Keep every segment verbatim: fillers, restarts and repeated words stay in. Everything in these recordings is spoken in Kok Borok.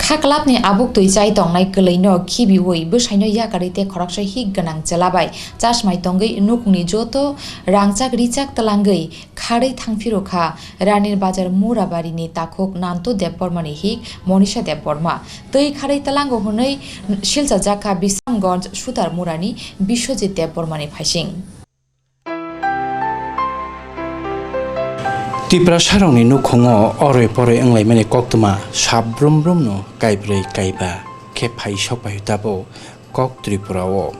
Kha clubni abuk twi chai tongnai kwlwino khibiwi bwsaino yakarwi tei khoroksa hik gwnang chwla bai chasmai tongwi nukhungni joto rangchak richak twlangwi kharwi thangphiro kha Ranir Bazar Murabarini takhuk Nantu Debbarmani hik Monisha Debbarma. Twi kharwi twlango hwnwi silchajak kha Bisramganj Sutar Murani Biswajit Debbarmani phaising. Tiprasarokni nukhungo oroi poroi wnglaimani koktwma sap brum brumno kaibrwi kaiba khe phai sokphai tabuk kok Tripurao.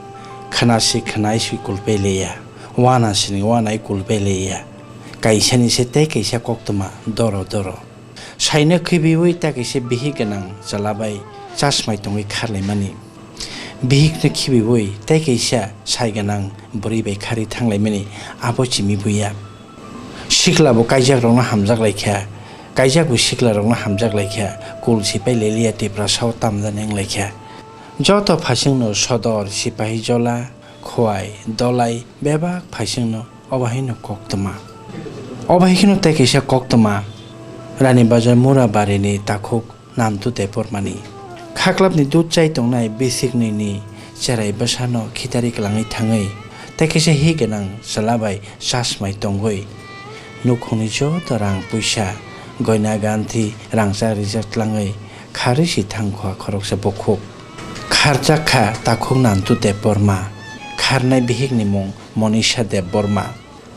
Khna si khna si kulpeleya, wana sini wana kulpeleya, kaisani se tei kaisa koktwma doro doro. Saino khibiwi tei kaisa bihik gwnang chwla bai chasmai tongwi kharlaimani. Bihikno khibiwi tei kaisa sai gwnang bwrwi bai kharwi thanglaimani abo chimi buya. Sikla bo kaijak rokno hamjak laikha, kaijak bo sikla rokno hamjak laikha, kul sipai leliya Tiprasao tamjani wnglaikha. Joto phaisingno sodor, sipahi jola, khowai, dolai bebak phaisingno obo haino koktwma. Obo hai kheno tei kaisa koktwma Rani Bazar Mura barini takhuk Nantu Debbarmani. Khaklapni dud chai tongnai bisiknwini cherai bwsano khitari kwlangwi thangwi tei kaisa hi gwnang chwla bai chasmai tongwi nukhungni joto rang puisa, goina ganthi, rangchak rijak tlangwi kharwi si thang kha khoroksa bukhuk. Kharjak kha takhuk Nantu Debbarma, kharnai bihikni mung Monisha Debbarma.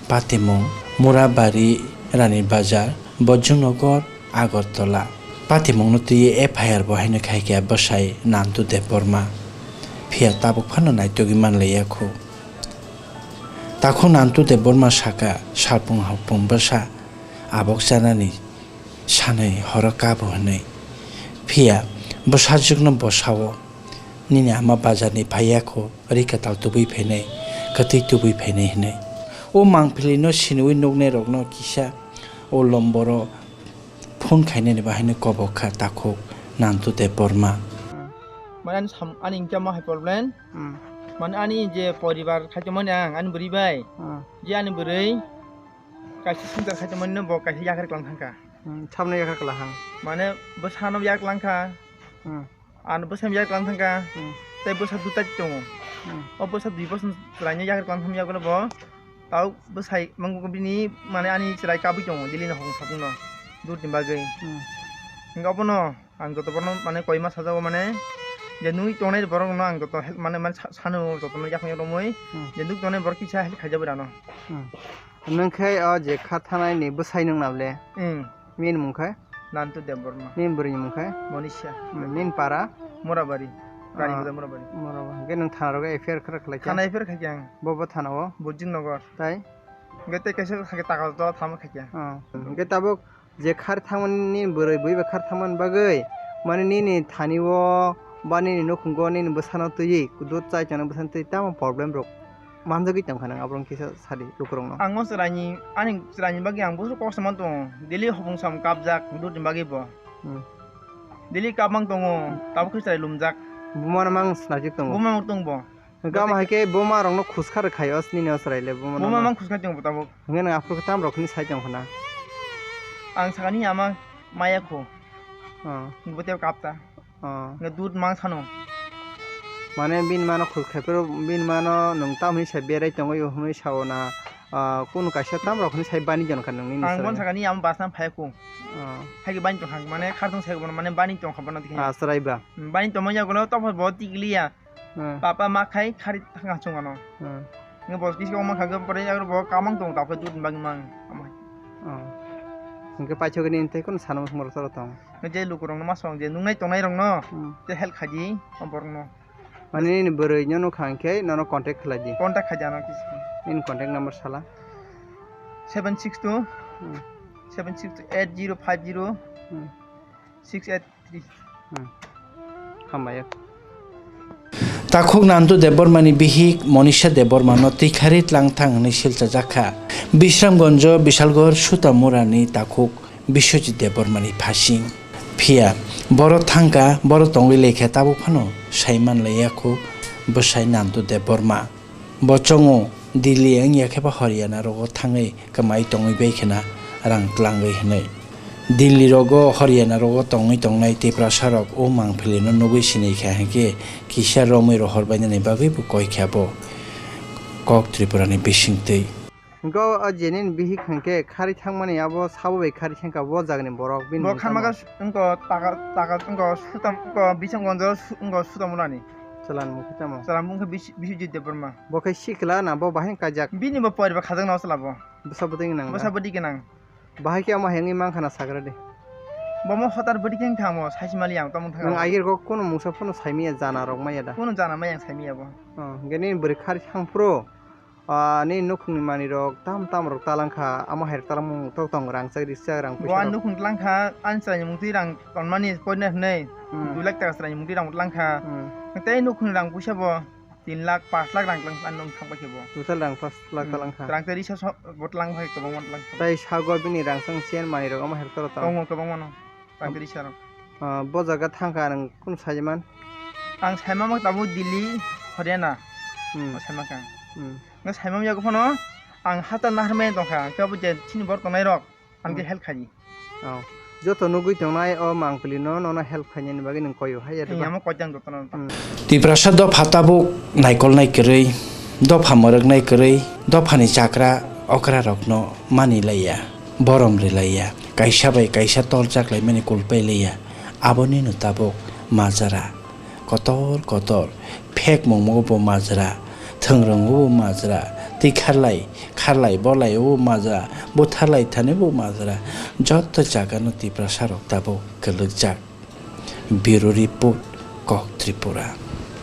Patimung, Murabari, Rani Bazar, Bojongnagar, Agartala. Patimungno twiwi F I R bo haino khaikha bwsai Nantu Debbarma. Phiya tabuk phano naitugwi manlaiya khu. Takhuk Nantu Debbarma saka, salpung hapung bwsa abok chanani sanwi horo kabo hwnwi. Phiya bwsajwkno bo sao, "Nini ama bazarni phaiya khu, rika tal tubui phainai, kwtwi tubui phainai," hwnwi. O mangpili no siniwi nuknai rokno kisa o lomboro phone khainani bahaino kobok kha takhuk Nantu Debbarma. Mane ani sam-, ani hwnkhe ma hai problem? Hmm. Mane ani je poribar khaitongmani ang, ani bwrwi bai. Hmm. Je ani bwrwi kaisa swngchar khaitongmani no bo kaisa yakar klang thangkha. Hmm, sabno yakar klang thang. Mane bwsano yak lang kha. Hmm. Ano bwsano yak lang thangkha. Hmm. Tei bwsa duita tongo. Hmm. O bwsa dui bosong chwraino yakar klang thangya bono bo. Tau bwsai mangkuk bini mane ani chwrai kabui tongo, Delhi no hokong sapungno. Dudni bagwi. Hmm. Hingke obono ang joto borokno mane koima sajago mane je nugwi tongnai borokno ang joto help mane, mane sa-, sano jotono yakung yakromwi. Hmm. Je nugwi tongnai borok kisa help khaijagwi rano. Hmm. Nwng khe o je kha thanai ni bwsai nwng nable? Hmm. Nini mung khe? Nantu Debbarma. Nini bwrwi ni mung khe? Monisha. Hmm, nini para? Morabari. Rani Ah, Bazar Morabari. Morabari. Hingke nwng thana rogo F I R khara khlai khe? Thana F I R khai khe ang. Bo bo thana o? Bojongnagar. Tai? Hingke tei kaisa khai khe Takarjala thama khai khe. Ah. Hingke tabuk je khar thangmani nini bwrwi bui bai khar thangmani bagwi, mane nini thani o ba nini nukhungo nini bwsano twiwi, dud chai tongnai bwsano twiwi tamo problem rok manjagwi tongkha nang, aborok kisa sadi lukurokno. Ang o chwraini, ani chwraini bagwi ang bwswk kok samani tongo, daily hopung sam kapjak dudni bagwi bo. Hmm. Daily kapmang tongo, tabuk khe chwrai lumjak. Bumano mang snajwk tongo. Bumano tong bo. Gama hai khe buma rokno khuskha rwkhaio, nini o chwrai le buma no. Buma mang khuskha tong bo tabuk. Hwnkhe nwng aphuru khe tam rok hwnwi sai tong khna. Ang sakani ama maya kho. Oh. Bo tei kapta. Oh. Nge dud mang sano. Mane bini mano khuskha phuru bini mano nwng tam hwnwi sai berai tongwi hwnwi sao na, ah, kunu kaisa tam rok hwnwi sai bani jon kha nwng nini. Ang bon sakani ama basna phai kho. Oh. Hai khe bani tong kha mane khartong sai mane bani tong kha bono dikhe. Ah, chwrai ba. Bani tongma yagulo topha bo tikliya. Hmm. Papa ma khai khari thang chwng ano. Hmm. Nge bos kisi kong ma kha pore yak bo kamang tong ta phe dud bang mang. Ama. Oh. Hingke paithok ni tei kun sana mosong rok tong. Nge je luku rok no ma song je nungnai tongnai rok no. Hmm. Te help khaji o borok no. Mane nini bwrwi no nukha hingke nono contact khlai di. Contact khaji ano kisi. Nini contact number sala. Seven six two, hmm, seven six two eight zero five zero, hmm, six eight. Hmm. Hambai. Takhuk Nantu Debbarmani bihik Monisha Debbarmano twikhari tlangthang hwnwi silchajak kha Bisramganjo Bisalgor Sutamurani takhuk Biswajit Debbarmani phasing. Phiya boro thangkha, boro tongwi lekha tabuk phano sai manlaiya khu bwsai Nantu Debbarma. Bo chongo Delhi wngya khe ba Haryana rogo thangwi kwmai tongwi bai khena rang tlangwi hwnwi. Delhi rogo, Haryana rogo tongwi tongnai Tiprasa rok o mangpili no nugwi sinai kha hinkhe kisa romwi rohor bainani bagwi bo koi kha bo kok Tripura ni bisingtwi. Go o jenini bihik hinkhe khari thangmani abo sabo bai khari thangkha bo jagani borok bini Bo mungkha khanma no. Ka wngko taka, taka wngko sutam wngko bising gonjo su-, wngko sutam unani. Chwla ni mung khe tamo? Chwla mung khe Bis-, Biswajit Debbarma. Bo khe sikla na bo bahai kaijak? Bini bo poriba khajak na o chwla bo. Bwsa bwtwi gwnang da? Bwsa bwtwi gwnang. Bahai khe omo hengwi mankha na sagra de. Bo mo hotar bwtwi khe thangmo saisi mali ang tamo thang. Nwng agir go kunu mungsa phano saimiya jana rok maya da? Kunu jana maya ang saimiya bo. Oh, gani bwrwi khari thang phuru. Ah, ni nukhungni manwirok tam tam rok talangkha, amo hai rok talangmung tok tong rang chak rijak rang Bo puisa ani rok. Nukhung talangkha, ani chwraini mungtwi rang tonmani poina hwnwi Hmm. dui lakh taka chwraini mungtwi rang talangkha. Hmm. Tei nukhungni rang puisa bo tin lakh, pash lakh rang talang ani nung thang paikhe bo. Total rang pash lakh Hmm. Talangkha. Rang tei risa so-, bo talangkha kwbangma talangkha. Tai sago bini rang chang chen manwirok amo hai rok toro tong. Tongo kwbangma no. Rang tei risa rok. Ah, bo jaga thangkha nwng kunu saiman? Ang saimamo tabuk Delhi, Haryana. Hmm. O saimankha. Hmm. Nga saimam yago phano ang hata naharmai tongkha, ang khe abo je chini borok tongnai rok, ang khe Hmm. Help khaidi. Oh. Joto nugwi tongnai o mangpili no, nono help khainani bagwi nwng koyo hai ya. Ang diba? Amo koitang jotono ta. Hmm. Tiprasa dopha tabuk naikolnai kwrwi, dopha mwrwknai kwrwi, dophani chakra okra rokno mani laiya, borom ri laiya, kaisa bai kaisa tol chaklaimani kulpai laiya, abonino tabuk majra. Kotor kotor, phek mungmo bo majra, thwngrwngmo bo majra, twi kharlai, kharlai bolai o bo majra, butharlai thani bo majra, joto jaga no Tiprasa rok tabuk kwlwkjak. Bureau Report, Kok Tripura.